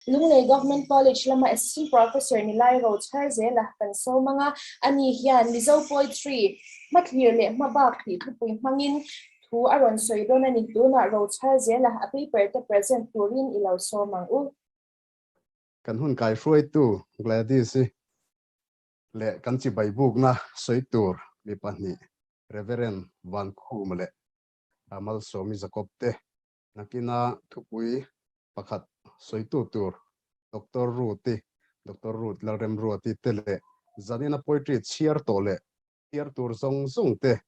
Lunglei Government College lama Assistant Professor ni lai ro chhar zela kan sawm ang a, ani hian Mizo Poetry, hmathlir leh hmabak tih thupui hmangin thu a rawn sawi dawn a ni. Tunah ro chhar zela a paper te present turin i lo sawm ang u. Kan hun kaihruaitu Gladys-i leh kan chibai bukna sawi tur mi pahnih Reverend Vankhuma leh Malsawmi Jacob te Nakina thupui pakhat sawitu tur Doctor Ruth-i, Doctor Ruth Lalremruati te leh zanina poetry chhiar tawh leh chhiar tur zawng zawng te,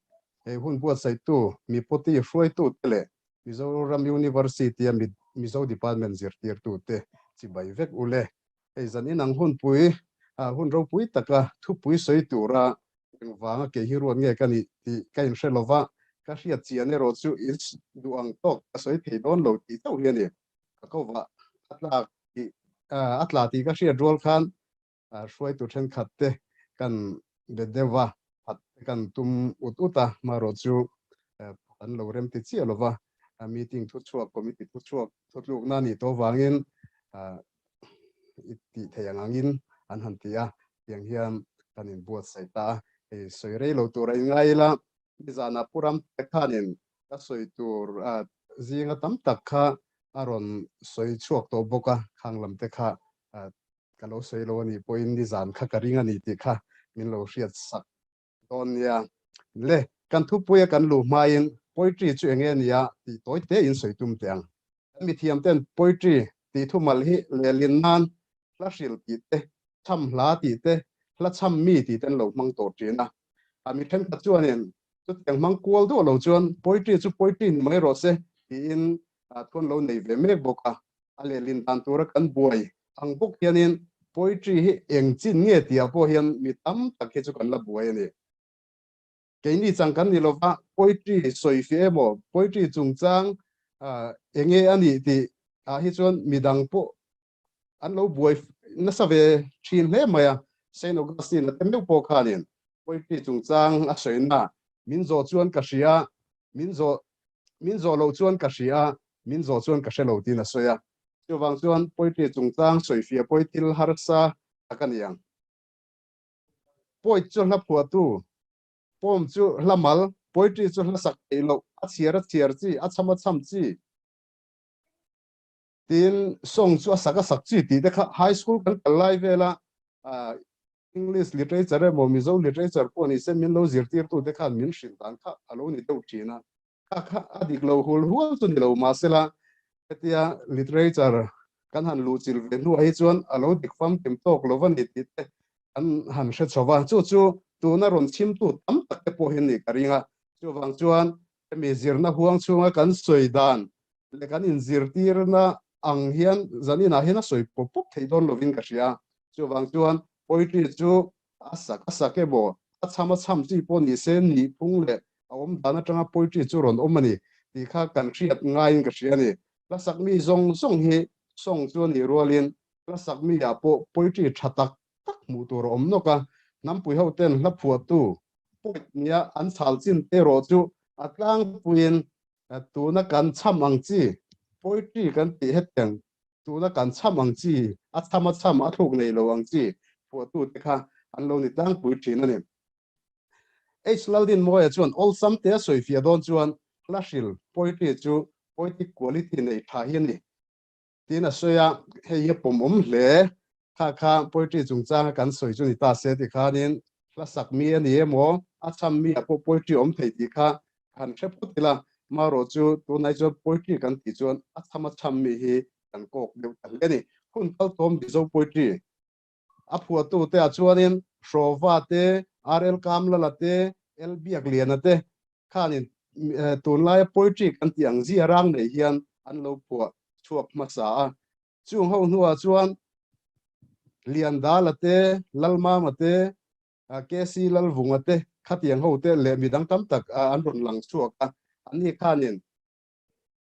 he hun buatsaihtu mipawti hruaitu te leh Mizoram University-a Mizo Department zirtirtu te chibai vek u le. Hei zanin ang hunpui, hun ropui taka thupui sawi tura Engvanga kei hi ruat nge ka nih tih ka inhre lo va, ka hriat chian erawh chu in duh ang tawk ka sawi thei dawn lo tih chauh hi a ni. Ka ko vah a tlak tih a tla tih ka hriat rual khan hruaitu thenkhat te kan be deuh va, phat te kan tum ut ut a, marawh chu phat an lo rem ti chiah lo va, meeting thuchhuak, committee thuchhuak thutlukna a nih tawh vangin i tih theih ang angin an han ti a, tiang hian kan inbuatsaih ta a, hei sawi rei lo tur a inngai ila, nizanah Pu Ramte khanin ka sawi tur zinga tam tak kha a rawn sawi chhuak tawh bawk a, khang lam te kha ka lo sawi lo a nih pawhin nizan kha ka ring a ni tih kha min lo hriat sak dawn nia. Le, kan thupuia kan luh hmain poetry chu enge nia tih tawi te in sawi tum teh ang. Kan mithiam ten poetry tih thumal hi lehlin nan hla hril tih te, chham hla tih te, hla chham mi tih te an lo hmang tawh thin a. A mi thenkhat chuanin chutiang hmang kual duah lo chuan poetry chu poetry ni mai rawh se tiin thu an lo nei ve mek bawk a. A lehlin dan tura kan buai ang bawk hianin poetry hi eng chin nge tihah pawh hian mi tam tak hi chu kan la buai a ni. Keini chang kan ni lova poetry sawi fiah emaw poetry chungchang eng nge a nih tih ah hi chuan midang pawh an lo buai nasa ve thin hle mai a. Saint Augustine a te meuh pawh khanin poetry chungchang a sawina min zawh chuan ka hria, min zawh min zawh loh chuan ka hria, min zawh chuan ka hre lo tiin a sawi a. Chuvang chuan poetry chungchang sawifiah pawi thil harsa tak a ni ang. Poet chu hla phuahtu, poem chu hla mal, poetry chu hla sak theih loh, a chhiar a chhiar chi, a chham a chham chi, tin song chu a sak a sak chi tih te kha high school kan kal lai vela English literature emaw Mizo literature pawh ni se min lo zirtirtu te khan min hrilh dan kha a lo ni deuh thin a. Kha kha a dik lo hul hual chu ni lo mahsela hetia literature kan han luhchilh ve hnuah hi chuan a lo dik famkim tawk lo va ni tih te kan han hre chho va. Chu chu tuna rawn chhimtu tam tak te pawh hi a nih ka ring a. Chuvang chuan hemi zirna huang chhunga kan sawi dan leh kan inzirtirna ang hian zaninah hian a sawi pawp pawp theih dawn lovin ka hria. Chuvang chuan poetry chu a sak a sak emaw, a chham a chham chi pawh ni se nih phung leh a awm dan atanga poetry chu rawn awm a ni tih kha kan hriat ngaiin ka hria a ni. Hla sak mi zawng zawng hi song chu a nih rualin hla sak mi ah pawh poetry tha tak tak hmuh tur a awm nawk a, hnampui ho ten hla phuahtu poet nia an chhal chin te erawh chu a tlangpuiin tuna kan chham ang chi poetry kan tih hetiang Tuna kan chham ang chi, a chham a chham, a thluk nei lo ang chi phuahtute kha an lo ni tlangpui thin a ni. H. Laldinmawia chuan awlsam te a sawifiah dawn chuan hla hril, poetry, chu poetic quality nei tha hi a ni tiin a sawi a, hei hi a pawmawm hle. Kha kha poetry chungchanga kan sawi chu ni ta se ti khanin hla sak mi a ni emaw, a chham mi ah pawh poetry awm thei tih kha han hre phawt ila, marawh chu tunai chuan poetry kan tih chuan a chham a chham mi hi kan kawk deuh ta hle a ni. Hun kal tawm Mizo poetry a phuahtu te ah chuanin Hrawva te, RL Kamlala te, L Biakliana te khanin tunlaia poetry kan tih ang zia rang nei hian an lo phuah chhuak hmasa a. Chung ho hnuah chuan Liandala te, Lalmama te, KC Lalvunga te, khatiang ho te leh midang tam tak an rawn lang chhuak a. Anni khanin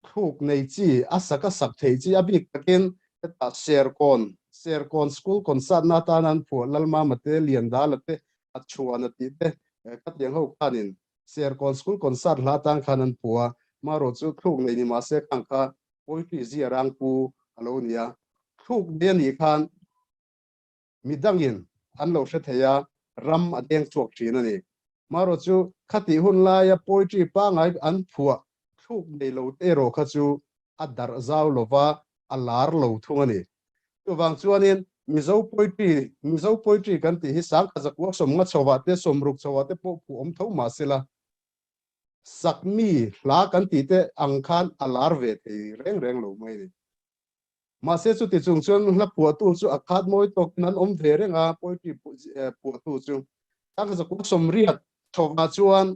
thluk nei chi, a sak a sak theih chi, a bik takin hetah Serkawn, Serkawn School concert-na atana an phuah Lalmama te, Liandala te, a chhuana tih te, khatiang ho khanin Serkawn School concert hla atan khan an phuah a. Marawh chu thluk nei ni mahse khang kha poetry zia rang pu a lo ni a. Thluk nei a nih khan midangin an lo hre thei a, ram a deng chhuak thin a ni. Marawh chu khatih hun laia poetry pangngai an phuah thluk nei lo te erawh kha chu a darh zau lova a lar lo thung a ni. Chuvang chuanin Mizo poetry, Mizo poetry kan tih hi sangkhat zakua sawmnga chhovah te sawmruk chhovah te pawh phuh awm tho mahsela sakmi hla kan tih te ang khan a lar ve thei reng reng lo mai a ni. Mahse chuti chung chuan hla phuahtu chu a khat mawi tawkin an awm ve reng a, poetry phuahtu chu. Sangkhat zakua sawmriat chhovah chuan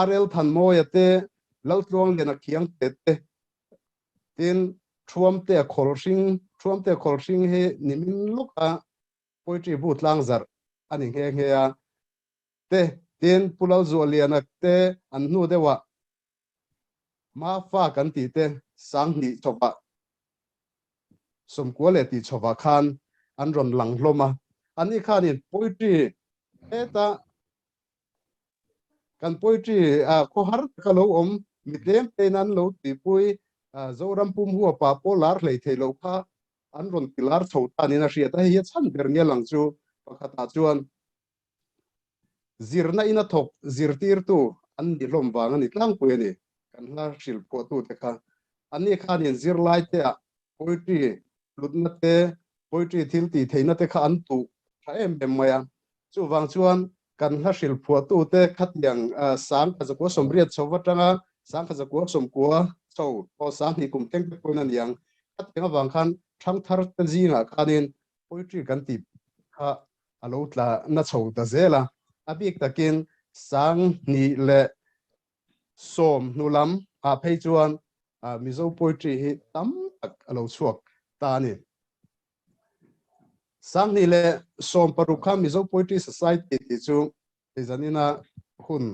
RL Thanmawia te, Laltluangliana Khiangte te, tin Thuamtea Khawlhring, Thuamtea Khawlhring hi nimin lawka poetry bu tlangzarh a ni nghe nghe a, te, tin Pu Lalzuahliana te an hnu deuhah Mafa kan tih te Sanghnih chawpah Sawmkua leh tih chawpah khan an rawn lang hlawm a, anni khanin poetry heta Kan poetry khawhar taka lo awm mi tlem tein an lo tuipui Zoram pum huapa pawh lar hlei thei loh kha an rawn ti lar chho ta niin a hriat a, hei hi a chhan ber nge lang chu pakhatah chuan zirna ina thawk zirtirtu an ni hlawm vang a ni tlangpui a ni. Kan hla hrilh phuahtute kha anni khanin zirlai te ah poetry hlutna te, poetry thil tih theihna te kha an tuh tha em em mai a. Chuvang chuan kan hla hrilh phuahtute khatiang sangkhat zakua sawmriat chho atanga sangkhat zakua sawmkua chho pawh sanghnih kum thleng te pawhin a ni ang. Khatiang avang khan thangthar te zingah khanin poetry kan tih kha a lo tla na chho ta zel a. A bik takin sanghnih leh sawm hnu lam ah phei chuan Mizo poetry hi tam tak a lo chhuak ta a ni. 2016 kha Mizo Poetry Society tih chu zanina hun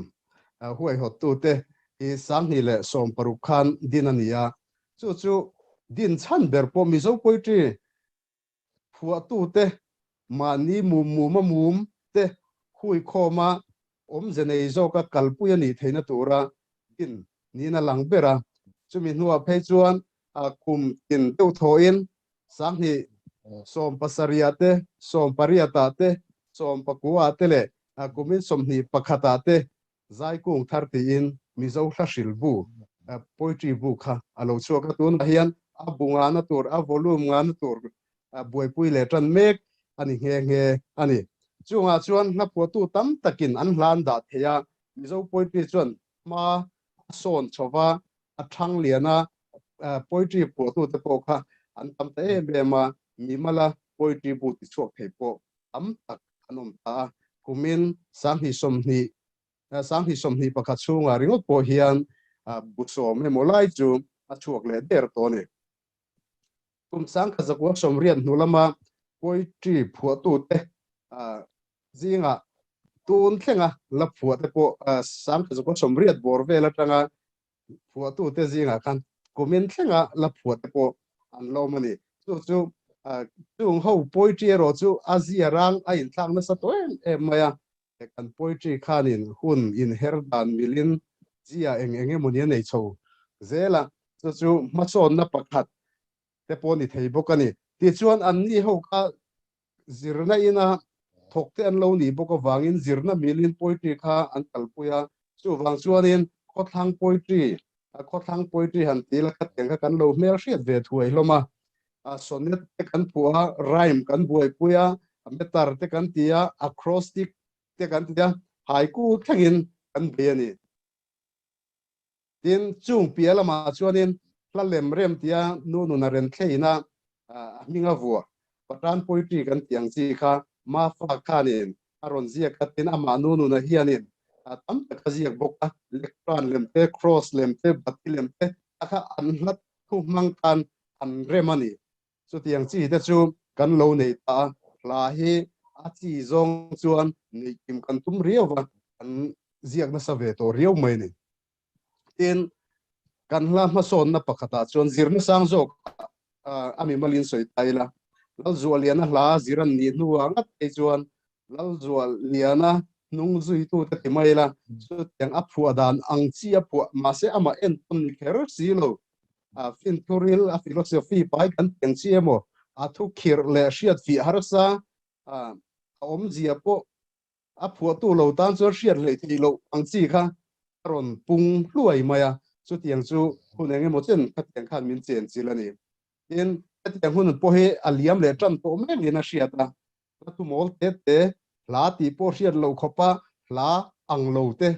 huaihawttute hi 2016 khan din a ni a. Chu chu din chhan ber pawh Mizo Poetry phuahtute mahni mum muma mum te huikhawma awmze nei zawka kalpui a nih theihna tura din niin a lang ber a. Chumi hnuah phei chuan kum tin deuh thawhin 2017ah te, 18ah te, 19ah te leh kumin 21ah te Zaikung thar tiin Mizo hla hril bu, poetry bu kha a lo chhuak a. Tunah hian a bu ngahna tur, a volume ngahna tur buaipui leh tan mek a ni nghe nghe a ni. Chungah chuan hla phuahtu tam takin an hla an dah thei a, Mizo poetry chuan hma a sawn chho va, a thang lian a, poetry phuahtute pawh kha an tam ta em em a, mimala poetry bu tichhuak thei pawh tam tak an awm ta a. Kumin 2020, 2021 chhungah ringawt pawh hian bu sawm emaw lai chu a chhuak leh der tawh a ni. Kum 1980 hnu lama poetry phuahtute zingah tun thlenga la phuahte pawh 1980 bawr vel atanga phuahtute zingah khan kumin thlenga la phuahte pawh an lawm a ni. Chu chu chung ho poetry erawh chu a zia rang a inthlak nasa tawh em em mai a. Kan poetry khanin hun inher dan milin zia eng eng emawni a nei chho zel a, chu chu hmasawnna pakhat te pawh a ni thei bawk a ni. Tichuan anni ho kha zirna ina thawk te an lo nih bawk avangin zirna milin poetry kha an kalpui a, chuvang chuanin khawthlang poetry, khawthlang poetry han ti la khatiang kha kan lo hmelhriat ve thuai hlawm a, sonnet te kan phuah a, rhyme kan buaipui a, meter te kan ti a, acrostic te kan ti a, haiku thlengin kan bei a ni. Tin, chung piah lamah chuanin hla lem rem tia nu nuna ren thleina a hming a vuah. Pathan poetry kan tih ang chi kha Mafa khanin a rawn ziak a, tin amah nu nuna hianin tam tak a ziak bawk a, Lectern lem te, Cross lem te, Bati lem te a kha an hla thu hmang khan an rem a ni. Chutiang chi te chu kan lo nei ta a, hla hi a chi zawng chuan neih kim kan tum riau va, kan ziak nasa ve tawh riau mai a ni. Tin, kan hla hmasawnna pakhatah chuan zirna sang zawk a mimalin sawi ta ila, Lalzuahliana hla zir an nih hnuah ngat phei chuan Lalzuahliana hnung zuitute ti mai ila, chutiang a phuah dan ang chi a phuah, mahse amah entawn ni kher si lo. A finthuril, a philosophy pai kan teng chi emaw, a thu khirh leh hriat fih harsa a awmzia pawh a phuahtu lo tan chuan hriat hleih theih loh ang chi kha a rawn pung hluai mai a, chutiang chu hun eng emaw chen khatiang khan min chen chilh a ni. Tin, hetiang hun pawh hi a liam leh tan tawh mek in a hriat a, hla thu mawl te te, hla tih pawh hriat loh khawpa hla ang lo te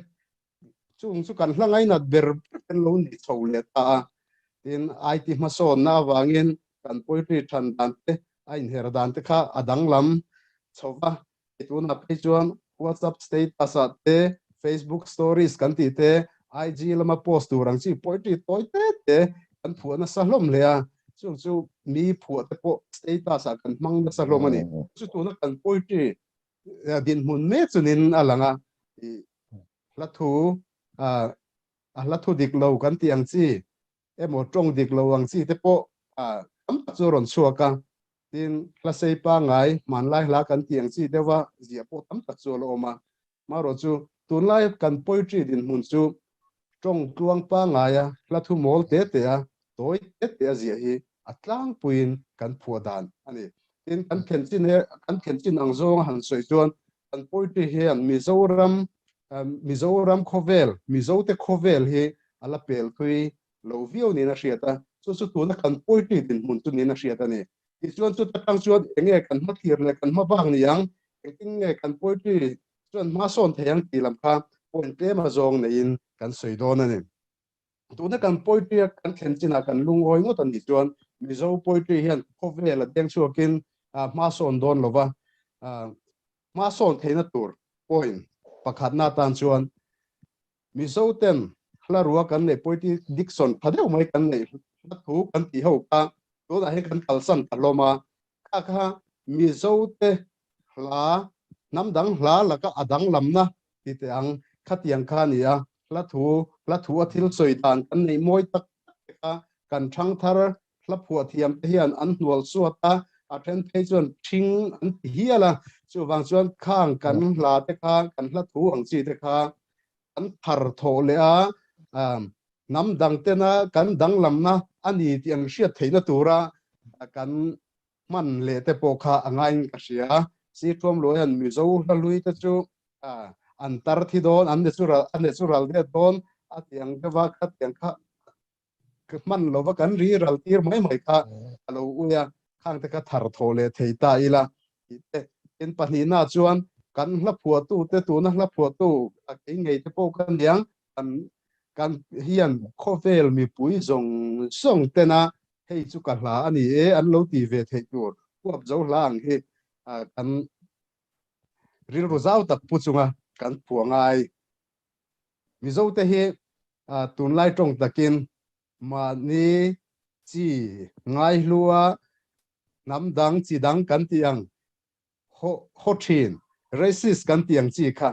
chung chu kan hla ngainat ber ber ten lo nih chho leh ta a. Tin, IT hmasawnna avangin kan poetry than dan te, a inher dan te kha a danglam chho va, Hei tunah phei chuan WhatsApp status ah te, Facebook stories kan tih te, IG lama post tur ang chi poetry tawi te te kan phuah nasa hlawm hle a, chung chu mi phuah te pawh status ah kan hmang nasa hlawm a ni. Chu tuna kan poetry dinhmun mek chunin a lang a, hla thu a hla thu dik lo kan tih ang chi emaw tawng dik lo ang chi te pawh tam tak chu a rawn chhuak a, tin hla sei pangngai hmanlai hla kan tih ang chi deuha ziah pawh tam tak chu a la awm a. Marawh chu tunlai kan poetry dinhmun chu tawng tluang pangngaia hla thu mawl te te a, tawi te te a ziah hi a tlangpuiin kan phuah dan a ni. Tin kan thlen chin kan thlen chin ang zawnga han sawi chuan kan poetry hian Mizoram Mizoram khawvel, Mizote khawvel hi a la pel thui lo viau niin a hriat a, chu chu tuna kan poetry dinhmun chu niin a hriat a ni. Tichuan chuta tang chuan eng nge kan hmathlir leh kan hmabak ni ang, engtin nge kan poetry chuan hma sawn thei ang tih lam kha point tlem a zawng neiin kan sawi dawn a ni. Tuna kan poetry a kan thlen chinah kan lungawi ngawt a nih chuan Mizo poetry hian khawvel a deng chhuakin hma sawn dawn lova, Hma sawn theihna tur point pakhatna atan chuan Mizo ten hla rua kan neih Poetry Diction tha deuh mai kan neih hla thu kan tih ho kha tunah hian kan kalsan ta hlawm a, kha kha Mizo te hla hnam dang hla laka a danglamna ti teh ang khatiang kha a ni a, hla thu hla thu a thil sawi dan kan neih mawi tak tak te kha kan thangthar hla phuah thiam te hian an hnual suat a, a then phei chuan ṭhing an ti hial a, chuvang chuan khang kan hla te kha, kan hla thu ang chi te kha kan thar thawh leh a, hnam dang tena kan danglamna a ni tih an hriat theihna tura kan hman leh te pawh kha a ngaiin ka hria. Sithuam luai hian Mizo hla hlui te chu an tar thi dawn, an natural a natural det dawn a ti ang deuh a, khatiang kha ka hman lova kan ri ral tir mai mai kha a lo ui a, khang te kha thar thawh leh thei ta ila tih te. Tin, pahnihna chuan kan hla phuahtu te tuna hla phuahtu a kei ngei te pawh ka niang kan kan hian khawvel mipui zawng zawng tena hei chu ka hla a ni e an lo ti ve theih tur huap zo hla ang hi kan rilru zau tak pu chunga kan phuah ngai. Mizote hi tunlai tawng takin mahni chi ngaihlua hnam dang chi dang kan tih ang haw thin, racist kan tih ang chi kha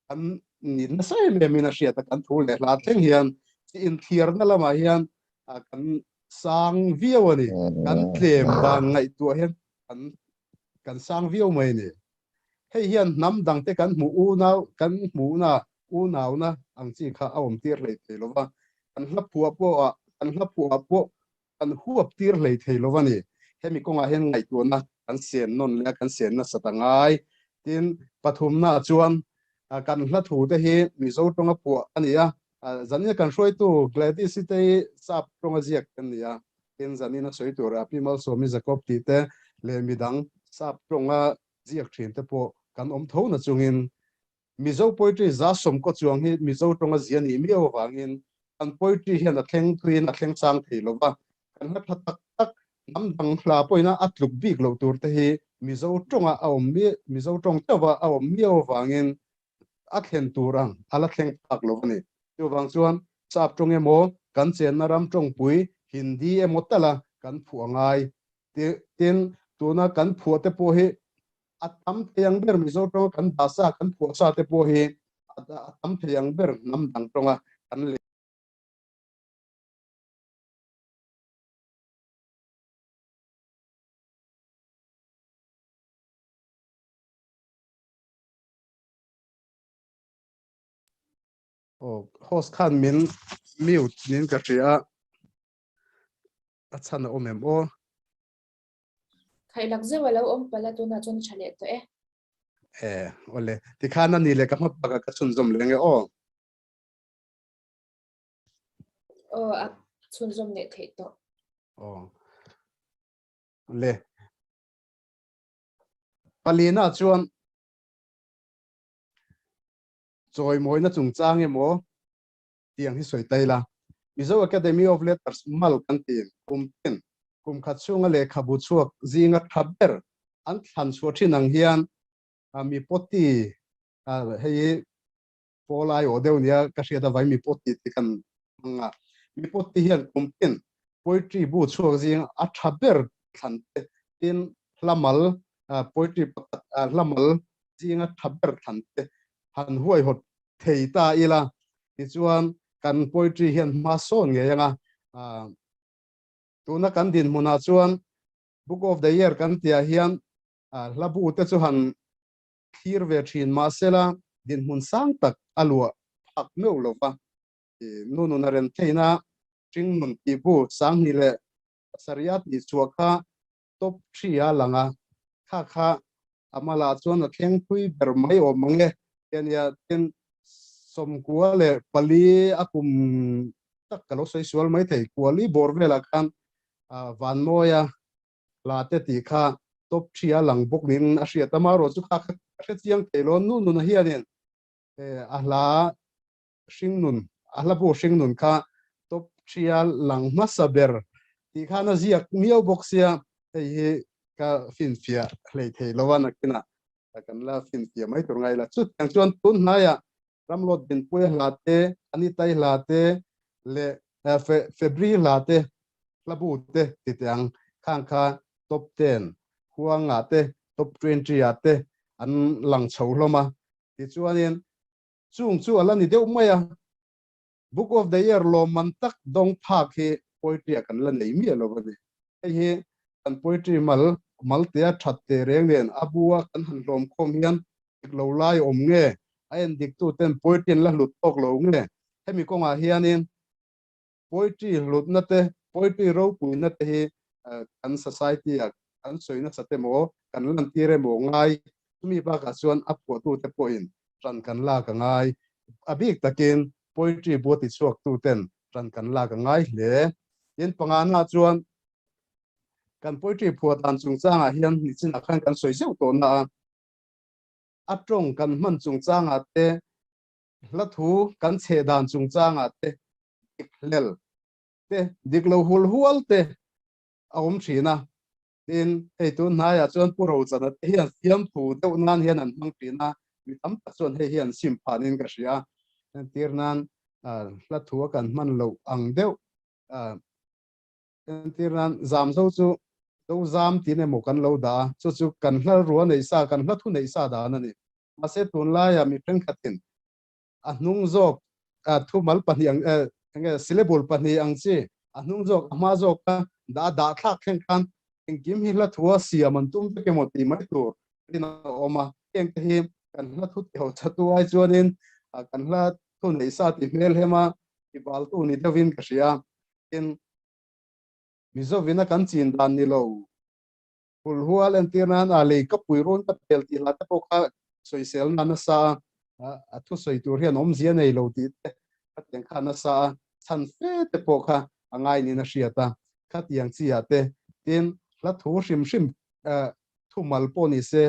kan ni nasa em em in a hriat a, kan thu leh hla thleng hian chi inthiarna lamah hian kan sang viau a ni, kan tlem dan ngaihtuah hian kan sang viau mai a ni. Hei hian hnam dangte kan hmuh unau, kan hmuhna unauna ang chi kha a awm tir hlei thei lo va, kan hla phuah pawhah, kan hla phuahah pawh kan huap tir hlei thei lo va ni. Hemi kawngah hian ngaihtuahna kan sen nawn leh a, kan sen nasat a ngai. Tin, pathumnaah chuan kan hla thu te hi Mizo tawnga phuah a ni a, zanina kan hruaitu Gladys-i te hi Sap tawnga ziak kan ni a, tin zanina sawi tur Pi Malsawmi Jacob tih te leh midang Sap tawnga ziak thin te pawh kan awm tho na chungin Mizo poetry za sawmkaw chuang hi Mizo tawnga zia nih miau avangin kan poetry hian a thleng thuiin a thleng chang thei lo va, kan hla tha tak tak hnam dang hla pawhin a tluk bik loh tur te hi Mizo tawnga a awm Mizo tawng chauha a awm miau avangin a thlen tur ang a la thleng phak lo a ni. Chuvang chuan Sap tawng emaw kan chenna ram tawngpui Hindi emaw tala kan phuah a ngai. Tin, tuna kan phuah te pawh hi a tam thei ang ber Mizo tawnga kan dah sa, kan phuah sa te pawh hi a tam thei ang ber hnam dang tawnga kan leh. Aw, host khan min mute niin ka hria a. A chhan a awm em aw? Khailak zeuh a lo awm palh a, tunah chuan a tha leh tawh e. E, awle. Tikhan a ni leh ka hma pakah ka chhunzawm leh ange aw. Aw, a chhunzawm leh theih tawh. Aw. Le. Palina chuan chawimawina chungchang emaw tiang hi sawi ta ila. Mizo Academy of Letters mal kan ti kum tin kum khat chhunga lehkhabu chhuak zinga tha ber an thlan chhuah thin ang hian mi pawti hei hi pawl aiawh deuh nia ka hriat avai mi pawti tih kan hmang a. Mi pawti hian kum tin poetry bu chhuak zinga a tha ber thlan te tin hla mal poetry pakhat hla mal zinga tha ber thlan te han huaihawt thei ta ila tichuan kan poetry hian hma sawn ngei anga tuna kan dinhmunah chuan book of the year kan tihah hian hla bu te chu han thlir ve thin mahsela dinhmun sang tak a luah phak meuh lova nu nuna rem theihna hringnun tih bu 2000 leh pasarih a tih chhuah kha top 3 a lang a, kha kha a malah chuan a thleng phui ber mai awm ang e ti a nia. Tin, 94 a kum tak ka lo sawi sual mai thei, kuali bawr velah khan Vanmawia hla te tih kha top 3 a lang bawk niin a hriat a, amaherawhchu kha kha ka hre chiang thei lo, nu nuna hianin a hla hringnun, a hla bu hringnun kha top 3 a lang hmasa ber tih khan a ziak miau bawk sia, hei hi ka finfiah hlei thei lo a, nakinah kan la finfiah mai tur ngai la. Chutiang chuan tun hnaiah Ramlawt Dinpuia hla te, Anitai hla te leh February hla te, hla bu te ti teh ang khang kha top 10 huangah te, top 20 ah te an lang chho hlawm a. Tichuanin Chung chu a la ni deuh mai a, Book of the Year lawmman tak dawng phak hi poetry-ah kan la nei miah lo a ni. Hei hi kan poetry mal maltea that teh reng nen a bu-a kan han hlawm khawm hian dik lo lai awm nge, a en diktuten poetry an la hlut tawk lo nge? Hemi kawngah hianin Poetry hlutna te, poetry ropuina te hi kan society-ah kan sawi nasa te maw, kan lantir emaw ngai. Chumi bakah chuan a phuahtute pawhin ṭan kan lak a ngai. A bik takin poetry bua tichhuaktuten ṭan kan lak a ngai hle. Tin, pangana chuan kan poetry phuah dan chungchangah hian nichinah khan kan sawi zeuh tawh na a, a ṭawng kan hman chungchangah te, hla thu kan chheh dan chungchangah te dik hlel te dik lo hul hual te a awm thin a, tin hei tun hnaiah chuan Pu Rochana te hian fiamthu deuh nan hian an hmang thin a, mi tam tak chuan hei hi an sim phanin ka hria a, entir nan hla thu a kan hman loh ang deuh entir nan zam zo chu zo zam tin emaw kan lo dah a, chu chu kan hla rua neih sa kan hla thu neih sa dan a ni. Mahse tunlaia mi thenkhatin a hnung zawk thumal pahnih ang enge syllable pahnih ang chi a hnung zawk a hma zawk a dah dah thlak thleng khan engkim hi hla thua siam an tum vek emaw tih mai tur in a awm a. Heng te hi kan hla thu ti ho chatu ai chuanin kan hla thu neih sa ti hmel hem a ti baltu ni deuhin ka hria. Tin, Mizovina kan chin dan ni lo. Hulhual entir nan a lei ka pui run ka pel tih hla te pawh kha sawisel na nasa a, a thusawi tur hian awmzia nei lo tih te khatiang kha nasa a, chhan fe te pawh kha a ngai niin a hriat a, khatiang chi ah te tin hla thu hrim hrim thumal pawh ni se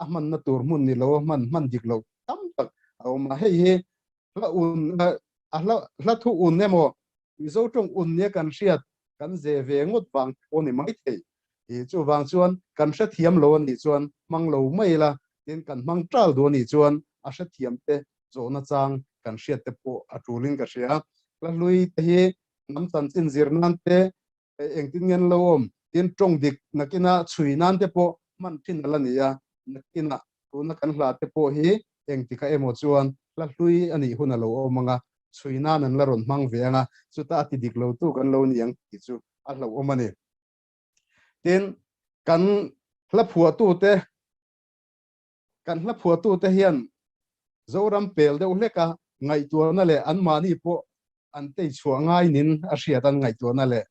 a hmanna tur hmun ni lo a hman hman dik loh tam tak a awm a, hei hi hla un a hla hla thu un emaw Mizo tawng un nia kan hriat kan ze ve ngawt vang te pawh ni maithei. I chuvang chuan kan hrethiam lo a nih chuan hmang lo mai ila, tin kan hmang tal duh a nih chuan a hrethiam te zawhna chang kan hriat te pawh a tulin ka hria. Hla hlui te hi hnam chanchin zir nan te engtin nge an lo awm? Tin, tawng dik nakina chhui nan te pawh hman thin a la ni a, nakinah tuna kan hla te pawh hi engtikah emaw chuan hla hlui a nih hun a lo awm ang a, chhui nan an la rawn hmang ve ang a, chuta a ti dik lo tu kan lo ni ang tih chu a hlauhawm a ni. Tin, kan hla phuahtute Kan hla phuahtute hian Zoram pel deuh hleka ngaihtuahna leh anmahni pawh an tei chhuah ngainin a hriat an ngaihtuahna leh.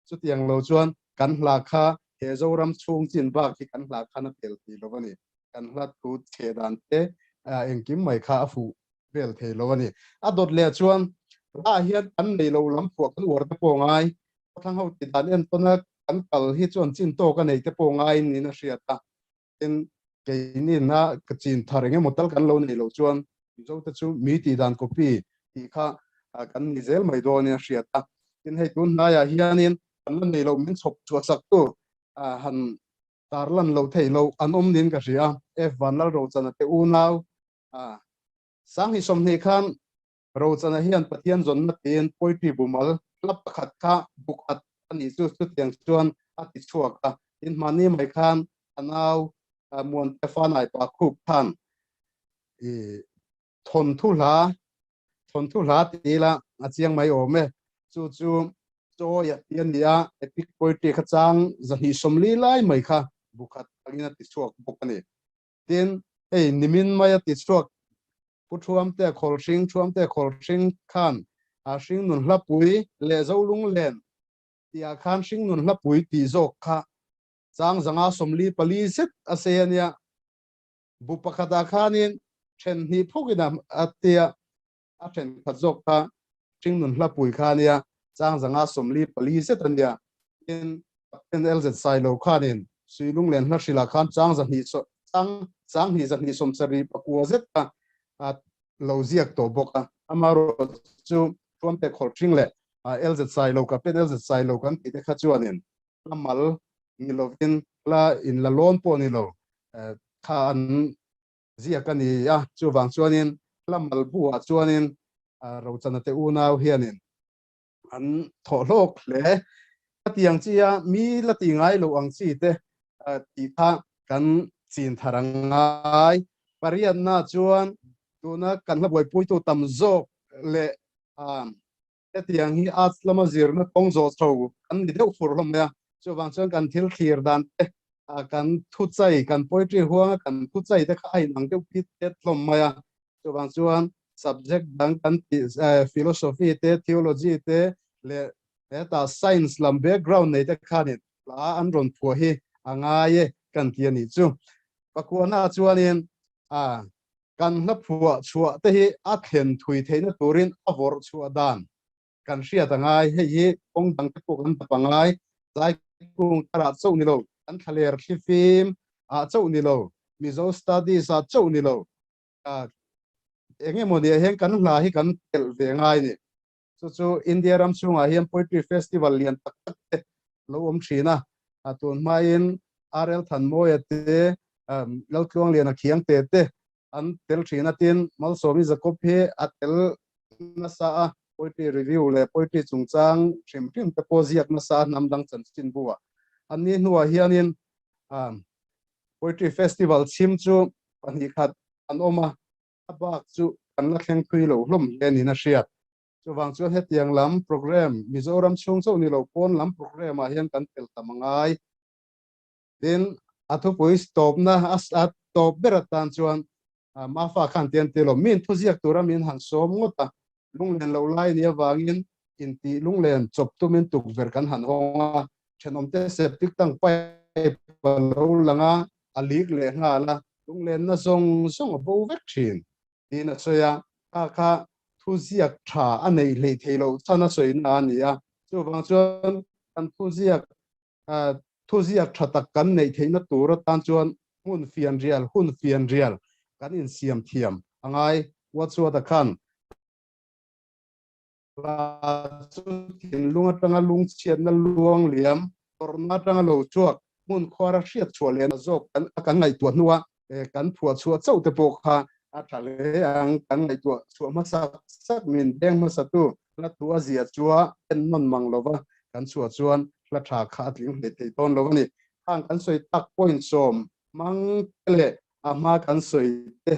Chutiang lo chuan kan hla kha he Zoram chhung chin bak hi kan hla khan a tel thei lo a ni. Kan hla thu chhe dan te engkim mai kha a fuh vel thei lo a ni. A dawt leh chuan hla hian kan nei lo lam phuah kan uar te pawh ngai, khawthlang ho tih dan entawna kan kal hi chuan chin tawk a nei te pawh ngaiin niin a hriat a. Tin, keinin a ka chin thar eng emaw tal kan lo nei loh chuan Mizote chu mi tih dan copy tih kha kan ni zel mai dawnin a hriat a. Tin, hei tun hnaiah hianin kan la nei loh min chhawp chhuah saktu han tarlan loh theih loh an awm niin ka hria. F Vanlalrochana te unau Sanghi 20 khan Rochana hian Pathian zawnna tiin poetry bumal hla pakhat kha bu khat a nih chu chutiang chuan a ti chhuak a. Tin hmani mai khan a nau Muante Fanai pa khup khan i thawnthu hla thawnthu hla ti ila a chiang mai awm e. Chu chu Chawi a ti a ni a, epic poetry kha chang 240 lai mai kha bu khat angin a ti chhuak bawk a ni. Tin, hei nimin mai a ti chhuak Pu Thuamte Khawlhring, Thuamte Khawlhring khan Hringnun Hlapui leh Zolunglen tihah khan Hringnun Hlapui tih zawk kha chang 144 zet a sei a nia. Bu pakhatah khanin then hnih phawkin a tia, a then khat zawk kha Hringnun Hlapui kha a nia, chang 144 zet a nia. Tin, Captain LZ Sailo khanin Suilunglen Hlahrilah khan chang 200 chang 1 274 zet kha a lo ziak tawh bawk a. Amaherawh chu Thuamte Khawlhring leh LZ Sailo, Captain LZ Sailo kan tih te kha chuanin hla mal ni lovin hla inla lawn pawh ni lo kha an ziak a ni a. Chuvang chuanin hla mal buah chuanin Rochana te unau hianin an thawh hlawk hle. Khatiang chi a mi la ti ngai lo ang chi te tih kha kan chin thar a ngai. Pariatna chuan tuna kan hla buaipuitu tam zawk leh hetiang hi arts lama zirna kawng zawh chho kan ni deuh fur hlawm mai a. Chuvang chuan kan thil thlir dan te, kan thuchai, kan poetry huanga kan thuchai te kha a inang deuh phit phet hlawm mai a. Chuvang chuan subject dang kan tih philosophy te, theology te leh hetah science lam background nei te khanin hla an rawn phuah hi a ngai e kan ti a nih chu. Pakuana chuanin kan hla phuah chhuah te hi a thlen thui theihna turin a vawrh chhuah dan kan hriat a ngai. Hei hi kawng dang te pawh kan tap a ngai. Zaikung tharah chauh ni lo, kan thlaler thlifim ah chauh ni lo, Mizo studies ah chauh ni lo, eng emaw nia hian kan hla hi kan telh ve ngai ni. Chu chu India ram chhungah hian Poetry Festival lian tak tak te lo awm thin a, tun hmain RL Thanmawia te, Laltluangliana Khiangte te an tel thin a, tin Malsawmi Jacob hi a tel nasa a, Poetry Review leh Poetry chungchang hrim hrim te pawh ziak nasa a hnam dang chanchin buah. An ni hnuah hianin Poetry Festival chhim chu pahnih khat an awm a, a bak chu kan la thleng thui lo hlawm hle niin a hriat. Chuvang chuan hetiang lam programme Mizoram chhung chauh ni lo pawn lam programme ah hian kan tel tam a ngai. Tin, a thupui tawpna a tawp ber atan chuan Mafa khan ti an ti lo, min thuziak tura min han sawm ngawt a, lunglen lo lai ni avangin intih lunglen chawp tumin tukverh kan han hawng a, thenawmte septic tank pipe a lo lang a, a leak leh nghal a, lunglenna zawng zawng a bo vek thin tiin a sawi a, kha kha thuziak tha a neih hleih theih loh chhan a sawina a ni a, chuvang chuan kan thuziak thuziak tha tak kan neih theihna tur atan chuan hmun fianrial, hun fianrial kan insiam thiam a ngai. Wadsworth-a khan hla chu thinlung atanga lungchhiatna luang liam, tawrhna atanga lo chhuak, hmun khuara hriat chhuah lehna zawk kan a kan ngaihtuah hnua kan phuah chhuah chauh te pawh kha a tha hle ang. Kan ngaihtuah chhuah hmasak sak min beng hmasatu hla thu a zia chua en nawn mang lova kan chhuah chuan hla tha kha a tling hlei thei dawn lo a ni. Khang kan sawi tak point 10 hmang te leh a hma kan sawi te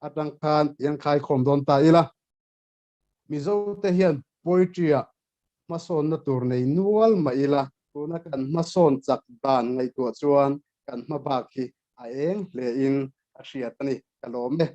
atang khan tiang khaikhawm dawn ta ila. Mizo te hian poetry ah hmasawnna tur nei nual mah ila tuna kan hmasawn chak dan ngaihtuah chuan kan hma bak hi a eng hle in a hriat a ni. Ka lawm e.